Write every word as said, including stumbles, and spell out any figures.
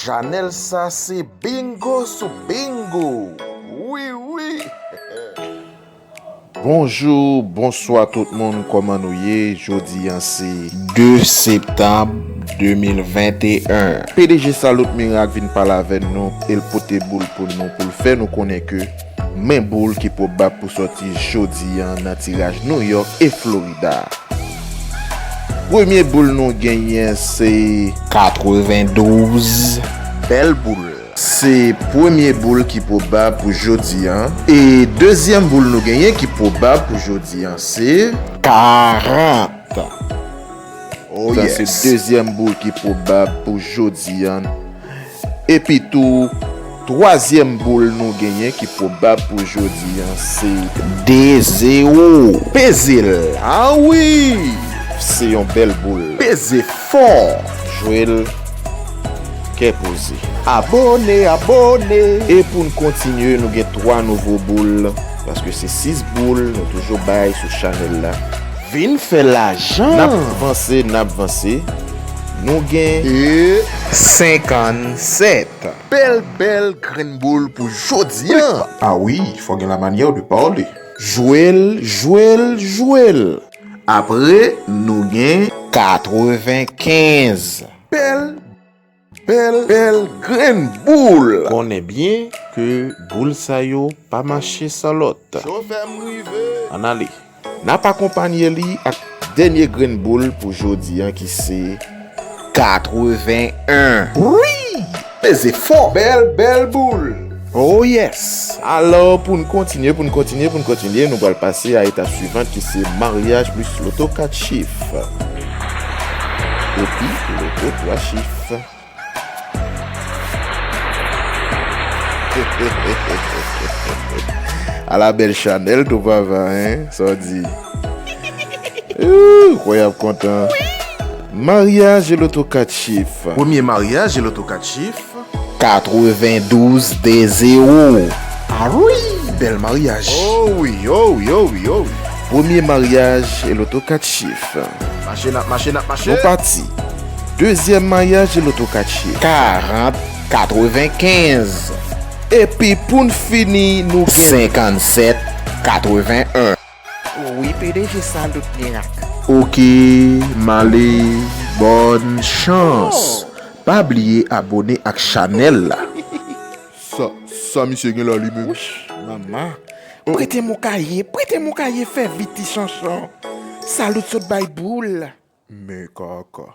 Chanèl sa se bingo sou bingo. Wi, wi. Bonjou, bonswa tout moun, kòman nou ye? Jodi a se de septanm de mil venteyen. P D G Salut Miracle vin pale avè nou, e l pote boul pou nou, pou l fè nou konnen ke men boul ki pwobab pou sòti jodi a nan tiraj New York e Florida. Premye boul nou genyen se katrevendouz. Bèl boul. Se premye boul ki pwobab pou jodi a. E dezyèm boul nou genyen ki pwobab pou jodi a se karant. Oh, sa se yes. Dezyèm boul ki pwobab pou jodi a. Epi tou, twazyèm boul nou genyen ki pwobab pou jodi a se de zewo. Peze l. Ah wi! Se yon bèl boul. Peze fò. Jwe l kè poze. Abòne, abòne. E pou n kontinye, nou gen twa nouvo boul, paske se sis boul nou toujou bay sou chanèl la. Vin fè lajan. N ap vanse, n ap vanse. Nou gen e senkannsèt. Bèl, bèl grenn boul pou jodi a. Ah wi, fò gen la manyè de pale. Jwe l, jwe l, jwe l. Apre, nou gen katrevenkenz. Bèl, bèl, bèl grenn boul. Konnen byen ke boul sa yo pa mache san lòt. Chofè m rive. Ann ale. N ap akonpanye li ak dènye grenn boul pou jodi a ki se katrevenyen. Wi! Peze fò. Bèl, bèl boul. Oh yes! Alò, pou n kontinye, pou n kontinye, pou n kontinye, nou pral pase a etap swivan ki se maryaj plis loto kat chif. Epi loto twa chif. Ala bèl chanèl tou papa, hein? Sa w di? Ooh, kwè y ap kontan. Maryaj e loto kat chif. Premye maryaj e loto kat chif. Katrevendouz de zewo. Ah wi, bèl maryaj. Oh wi, oh wi, oh wi, oh wi. Premye maryaj e loto kat chif. Mache n ap mache, n ap mache. Nou pati. Dezyèm maryaj e loto kat chif. Karant katrevenkenz. Epi pou n fini, nou gen senkannsèt katrevenyen. Wi, P D G Salut Miracle. Oke, m ale, bòn chans. Oh. Pa bliye abòne ak chanèl la. Sa, sa misye gen la li menm? Wouch, manman. Prete m yon kaye, prete m yon kaye, fè vit ti chanchon. Salut sot bay boul. Men kaka.